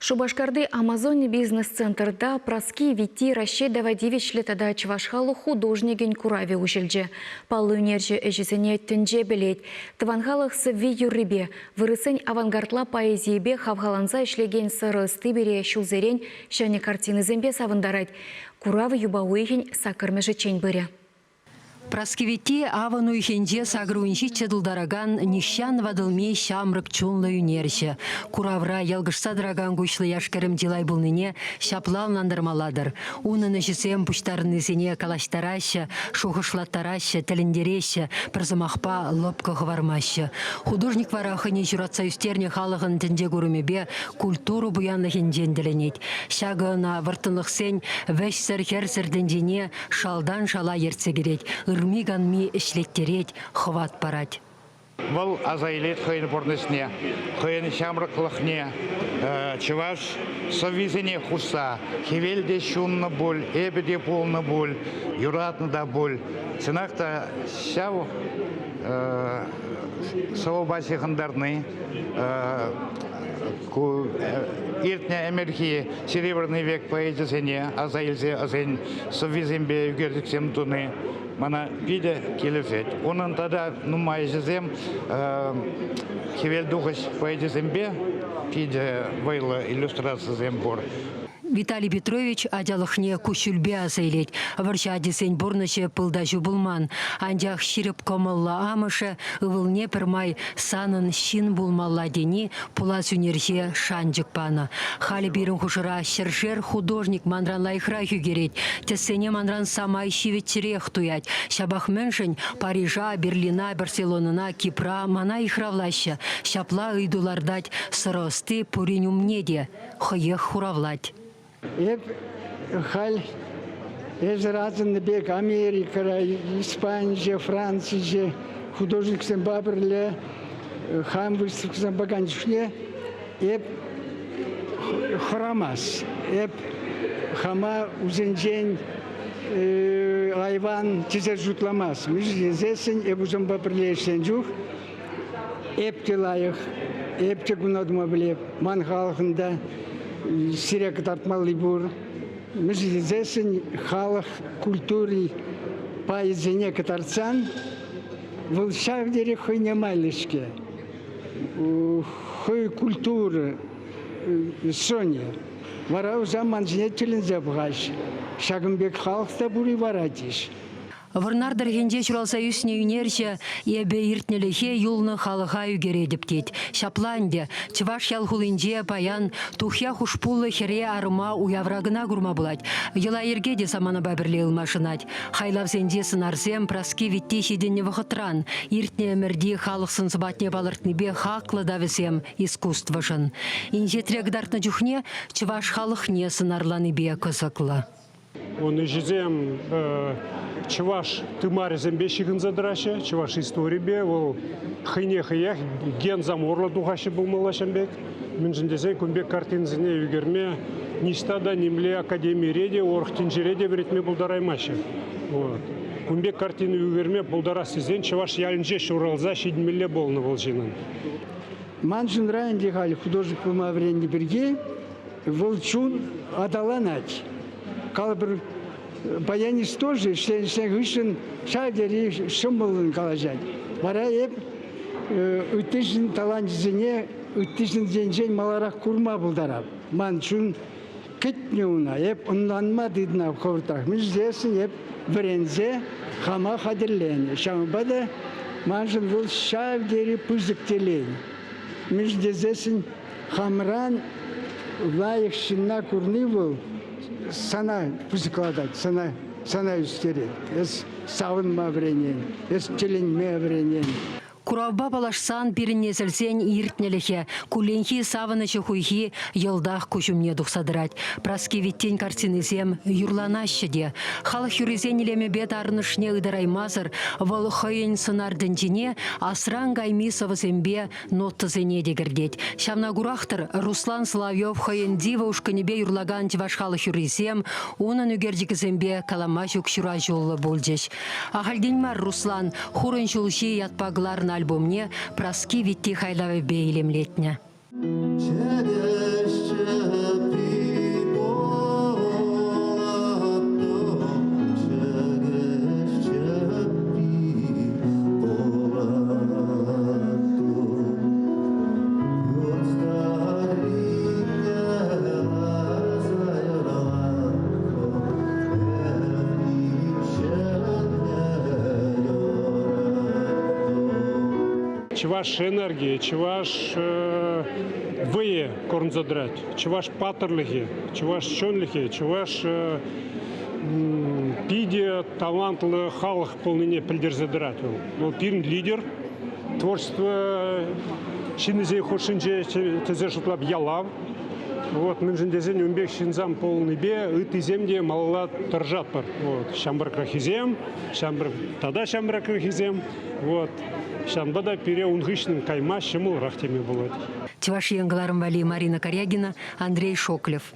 Шупашкарти Амазони бизнес-центрта Праски Витти Раҫҫей тава тивӗҫлӗ тата чӑваш халӑх художникӗн куравӗ уҫӑлчӗ. Паллӑ ӳнерҫӗ ӗҫӗсене тӗнче пӗлет. Тӑван халӑх сӑвви-юррипе, вырӑссен авангардла поэзийӗпе хавхаланса ӗҫлекен сӑрӑ ӑсти пире ҫулсерен ҫӗнӗ картинӑсемпе савӑнтарать. Курав юпа уйӑхӗн саккӑрмӗшӗччен пырӗ. Праскиветти авӑн уйӑхӗнче сакӑрвунҫиччӗ тултаракан нихҫан ватӑлми ҫамрӑк чунлӑ ӳнерҫӗ. Куравра йӑлкӑшса тӑракан куҫлӑ яш-кӗрӗм чылай пулнине ҫапла ӑнлантармалла-тӑр. Унӑн ӗҫӗсем пуҫтарӑннисене калаҫтараҫҫӗ, шухӑшлаттараҫҫӗ, тӗлӗнтереҫҫӗ, пӗр сӑмахпа лӑпкӑ хӑвармаҫҫӗ. Художник вара хӑйне ҫуратса ӳстернӗ халӑхӑн тӗнче курӑмӗпе культура пуянлӑхӗнчен тӗлӗнет. Ҫакӑ ӑна вӑрттӑнлӑхсен вӗҫсӗр-хӗрсӗр тӗнчине шалтан шала ертсе кӗрет, ырми-канми ӗҫлеттерет, хӑват парать. Вӑл аса илет хӑйӗн пурнӑҫне, хӑйӗн ҫамрӑклӑхне, чӑваш сӑввисене хушса хӗвел те ҫуннӑ пуль, эпӗ те пулнӑ пуль, юратнӑ та пуль. Чӑнах та ҫав сӑвӑпа ҫыхӑнтарни ку иртнӗ ӗмӗрхи Серебряный век поэчӗсене аса илсе ӑсен сӑввисемпе ӳкерчӗксем туни мана питӗ килӗшет. Унӑн тата нумай ӗҫӗсем хӗвелтухӑҫ поэчӗсемпе питӗ вӑйлӑ иллюстрацисем пур. Виталий Петрович ачалӑхне куҫҫульпе аса илет. Вӑрҫӑ ачисен пурнӑҫӗ пыл та ҫу пулман. Анчах ҫирӗп кӑмӑллӑ амӑшӗ ывӑлне пӗрмай санӑн ҫын пулмалла тени пулас ӳнерҫе шанчӑк панӑ. Халӗ пирӗн хушӑра ҫӗршер художник манран лайӑхрах ӳкерет, тӗссене манран самай ҫивӗчрех туять. Ҫапах мӗншӗн Парижа, Берлина, Барселонӑна, Кипра мана йыхравлаҫҫӗ? Ҫапла ыйту лартать сӑрӑ ӑсти пурин умне те. Хӑех хуравлать. Эп халь эсӗр асӑннӑ пек Америкӑра, Испанинче, Францинче художниксемпе пӗрле хам выставкӑсем пакан чухне эп хӑрамас. Эп хама усенчен айван тесе шутламас. Мӗншӗн тесессӗн эп усемпе пӗрле ӗҫленӗ чух Эп те лайӑх, эп те куна тума пӗлеп. Ман халӑхӑн та сире кӑтартмалли пур. Мӗншӗн тесессӗн халӑх культури пайӗсене кӑтартсан вӑл ҫав тери хӑйне майлӑ-ҫке. Хӑй культура сӑнӗ. Вара вӗсем ман ҫине тӗлӗнсе пӑхаҫ. Ҫакӑн пек халӑх та пур-и вара теҫ. Вӑрнар тӑрӑхӗнче ҫуралса ӳснӗ ӳнерҫӗ эпӗ иртнӗлӗхе юлнӑ халӑха ӳкеретӗп тет. Ҫапла ӗнтӗ, чӑваш ял хулинче паян тухья хушпуллӑ хӗре арӑма уявра кӑна курма пулать. Йӑла-йӗрке те саманапа пӗрле ылмашӑнать. Хайлавсенчи сӑнарсем Праски Витти ҫитӗннӗ вӑхӑтран иртнӗ ӗмӗрти халӑх сӑн-сӑпатне палӑртнипе хаклӑ та вӗсем искусствӑшӑн. Инҫетре кӑтартнӑ чухне чӑваш халӑхне сӑнарланипе кӑсӑклӑ. Ун ӗҫӗсем чӑваш тымарӗсемпе ҫыхӑнса тӑраҫҫӗ, чӑваш историйӗпе. Вӑл хӑйне хӑех генсам урлӑ тухаҫҫӗ пулмалла ҫавӑн пек. Мӗншӗн тесен кун пек картинӑсене ӳкерме ниҫта та нимле академире те, урӑх тӗнчере те вӗрентме пултараймаҫҫӗ. Вот. Кун пек картина ӳкерме пултарас тесен чӑваш ялӗнче ҫуралса ҫитӗнмелле пулнӑ вӑл ҫыннӑн. Ман чунра ӗнтӗ халь художник пулма вӗреннӗ пирки вӑл чун аталанать. Калӑпӑр, баянист тоже ӗҫленӗ хыҫҫӑн ҫав тери ҫӑмӑллӑн калаҫать. Вара эп ытти ҫын таланчӗсене ытти ҫынсенчен маларах курма пултарап. Ман чун кӗтнӗ уна, эп ӑнланма тытӑнап хӑвӑртрах. Мӗншӗн тесен эп вӗренсе хама хатӗрленӗ. Ҫавӑнпа та маншӑн вӑл ҫав тери пысӑк телей. Мӗншӗн тесессӗн хамран лайӑх ҫынна курни вӑл сана пысӑклатать, сана, сана ӳстерет. Эс савӑнма вӗренен, эс тӗлӗнме вӗренен. Куравпа паллашсан пирӗн несӗлсен иртнӗлӗхӗ, кулленхи савӑнӑҫӗ-хуйхи йӑлтах куҫ умне тухса тӑрать. Праски Виттин картинисем юрланаҫҫӗ те. Халӑх юррисен илемӗпе тарӑнӑшне ытараймасӑр вӑл хӑйӗн сӑнар тӗнчине асран кайми сӑвӑсемпе нотӑсене те кӗртет. Ҫавна курах-тӑр Руслан Соловьев хӑйӗн Дива ушкӑнӗпе юрлакан чӑваш халӑх юррисем унӑн ӳкерчӗкӗсемпе калама ҫук ҫураҫуллӑ пулчӗҫ. Ахальтен мар Руслан Хурӑн ҫулҫи ятпа кӑларнӑ альбомне Праски Витти хайлавӗпе илемлетнӗ. Чӗкеҫ, чӗкеҫ. чӑваш энергийӗ, чӑваш вӑйӗ курӑнса тӑрать. Чӑваш паттӑрлӑхӗ, чӑваш чунлӑхӗ, чӑваш питӗ талантлӑ халӑх пулнине пӗлтерсе тӑрать вӑл. Вӑл пирӗн лидер, творчество ҫыннисен хушшинче тесе шутлап ялав. Вот, мӗншӗн тесен ун пек ҫынсем пулнипе ыттисем те малалла тӑрӑшатпӑр. Вот, ҫамрӑкраххисем, ҫамрӑк тата ҫамрӑкраххисем. Вот, ҫавӑнпа та пире ун хыҫҫӑн кайма ҫӑмӑлрах теме пулать. Чӑваш Ен кӑларӑм валли Марина Карягина, Андрей Шоклев.